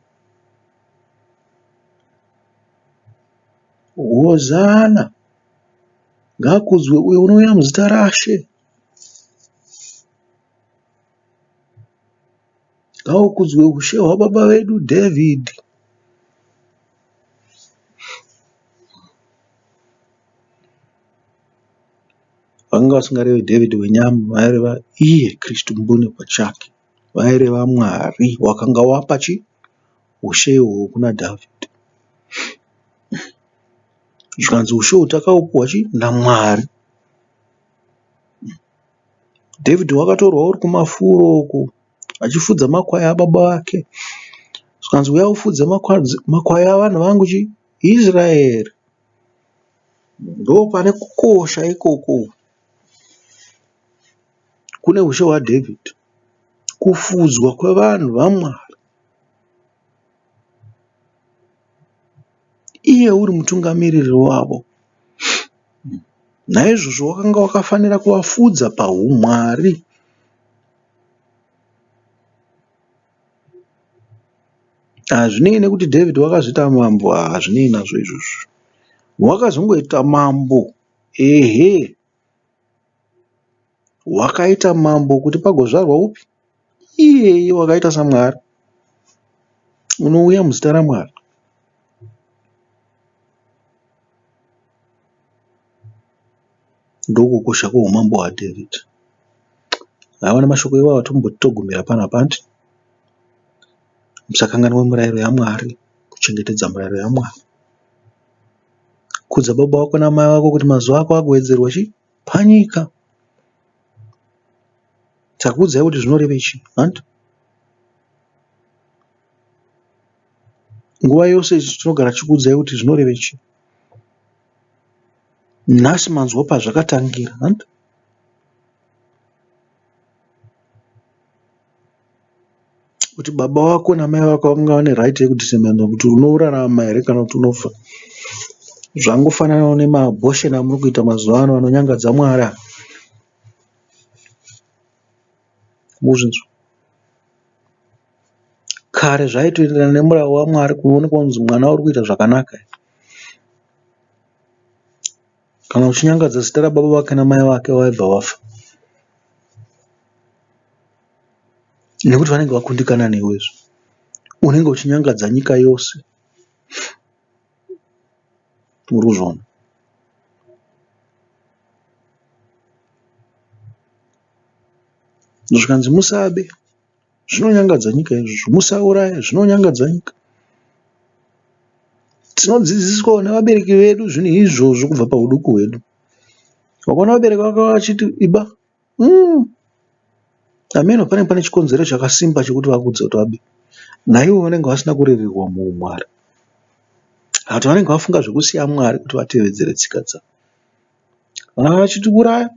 Hozana ngaakudzwe uyo unouya muzita raShe. Ngaukudzwe ushe hwababa vedu Dhavhidhi. Vakanga vasingarevi Dhavhidhi wenyama, vaireva iye Kristu mbune pachake. Vaireva Mwari wakanga wapa chi ushe ihwohwo kuna Dhavhidhi. Zvikanzi ushe uhwu takaupiwa chi naMwari. Dhavhidhi wakatorwa uri kumafuro uko achifudza makwai ababa vake. Zvikanzi uya ufudze makwai avanhu vangu chi Israeri. Ndopane kukosha ikoko kune ushe hwaDhavhidhi. Kufudzwa kwevanhu vaMwari. Iye uri mutungamiriri wavo. Naizvozvo wakanga wakafanira kuvafudza pahumwari. Hazvinei nekuti David wakazoita mambo, hazvinei nazvo izvozvo. Wakazongoita mambo, ehe. Wakaita mambo kuti pagozvarwa upi? Iyeye wakaita saMwari. Unouya muzita raMwari. Ndokukosha kweumambo hwaDhavhidhi. Haiwa nemashoko iwawa tomboti togumira panapa hanti? Musakanganwa mirayiro yaMwari, kuchengetedza mirayiro yaMwari. Kudza baba vako namai vako kuti mazuva ako agowedzerwa chii? Panyika. Takuudzai kuti zvinorevei chii hanti? Nguva yose isu tinogara tichikuudzai kuti zvinorevei chii. Nhasi manzwa pazvakatangira hanti? Kuti baba vako namai vako vanga vane right yekudeterminer kuti unorarama here kana kuti unofa. Zvangofananawo nemaabortion amuri kuita mazuva ano anonyangadza Mwari aya. Muzvinzwa. Kare zvaitoenderana nemurawo waMwari kuonekwa kunzi mwana uri kuita zvakanaka. Kana uchinyangadza zita rababa vake namai vake vaibva vafa. Nekuti vanenge vakundikana newe izvo. Unenge uchinyangadza nyika yose. Muri kuzviona? Zvikanzi musabe zvinonyangadza nyika izvozvo, musauraya zvinonyangadza nyika. Tinodzidziswawo nevabereki vedu zvinhu izvozvo kubva pahuduku hwedu. Wakaona vabereki vako vachiti iba hameno panenge pane chikonzero chakasimba chekuti vakuudze kuti vabe. Naivo vanenge vasina kurererwa muumwari. Kana kuti vanenge vafunga zvekusiya Mwari kuti vatevedzere tsika dzavo. Vana vachiti uraya,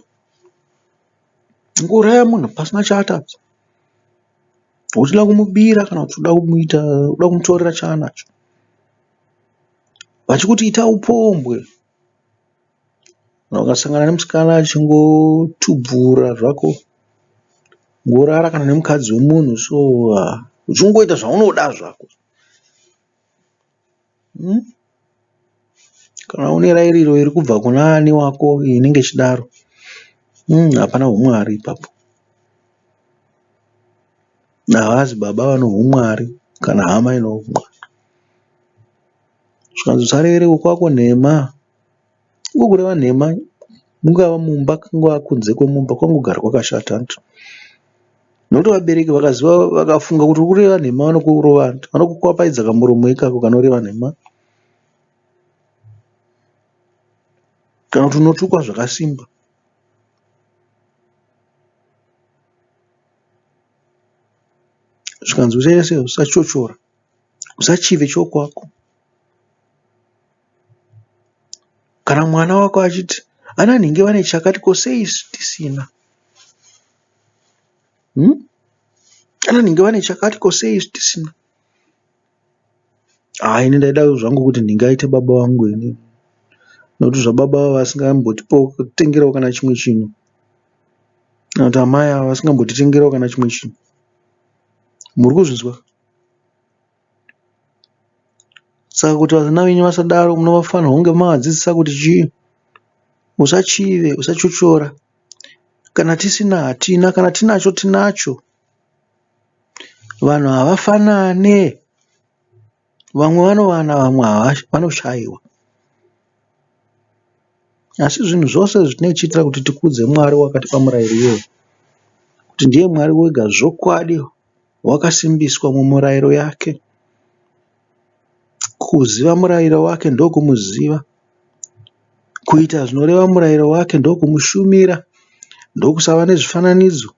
Kungouraya munhu pasina chaatadza. Uchida kumubira kana kuti uda kumuita uda kumutorera chaanacho. Vachikuti ita upombwe. Kana ukasangana nemusikana achingotubvura zvako worara kana nemukadzi wemunhu so uchingoita zvaunoda zvako. Kana une rairiro iri kubva kuna ani wako inenge ichidaro hapana humwari ipapo. Havazi baba vane humwari kana hama ine humwari. Zvikanzi usarevere wekwako nhema. Iko kureva nhema mungava mumba kungava kunze kwemumba kwangogara kwakashata hanti. Nekuti vabereki vakaziva vakafunga kuti uri kureva nhema vanokurova hanti. Vanokukwapaidza kamuromo ikako kanoreva nhema. Kana kuti unotukwa zvakasimba. Zvikanzi usaita sei usachochora usachive chokwako. Kana mwana wako achiti ana nhingi vane chakati ko sei isu tisina? Ana nhingi vane chakati ko sei isu tisina? Haa ini ndaida zvangu kuti nhingi aite baba vangu ini nekuti zvababa ava vasingambotitengerawo kana chimwe chinhu kana kuti amai ava vasingambotitengerawo kana chimwe chinhu. Muri kuzvinzwa? Saka kuti vana venyu vasadaro munofanirwa kunge mavadzidzisa kuti chii? Usachive, usachochora. Kana tisina hatina, kana tinacho tinacho. Vanhu havafanane. Vamwe vanowana vamwe vanoshaiwa. Asi zvinhu zvose izvi tinenge tichiitira kuti tikudze Mwari wakatipa murayiro iwoyu. Kuti ndiye Mwari wega zvokwadi wakasimbiswa mumurayiro yake. Kuziva murayiro wake ndokumuziva. Kuita zvinoreva murayiro wake ndokumushumira. Ndokusava nezvifananidzo.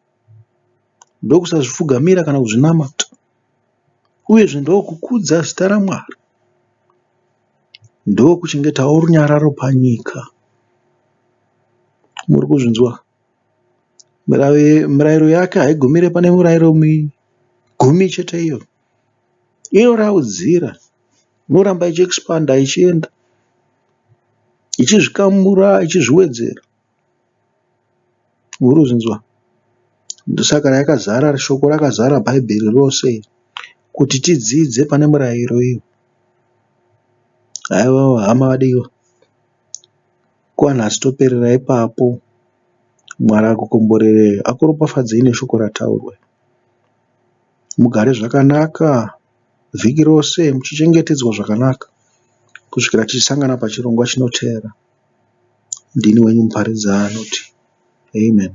Ndokusazvipfugamira kana kuzvinamata. Uyezve ndokukudza zita raMwari. Ndokuchengetawo runyararo panyika. Muri kuzvinzwa? Mirayiro yake haigumire pane mirayiro gumi chete iyo. Inoraudzira, inoramba ichiexpander ichienda, ichizvikamura, ichizviwedzera. Uri kuzvinzwa? Ndosaka yakazara shoko rakazara bhaibheri rose kuti tidzidze pane murayiro iyo. Haiwa hama vadiwa. Kwanhasi toperera ipapo. Mwari akukomborerei akuropafadzei neshoko rataurwa. Mugare zvakanaka vhiki rose muchichengetedzwa zvakanaka kusvikira tichisangana pachirongwa chinoteera. Ndini wenyu muparidzi anoti Amen.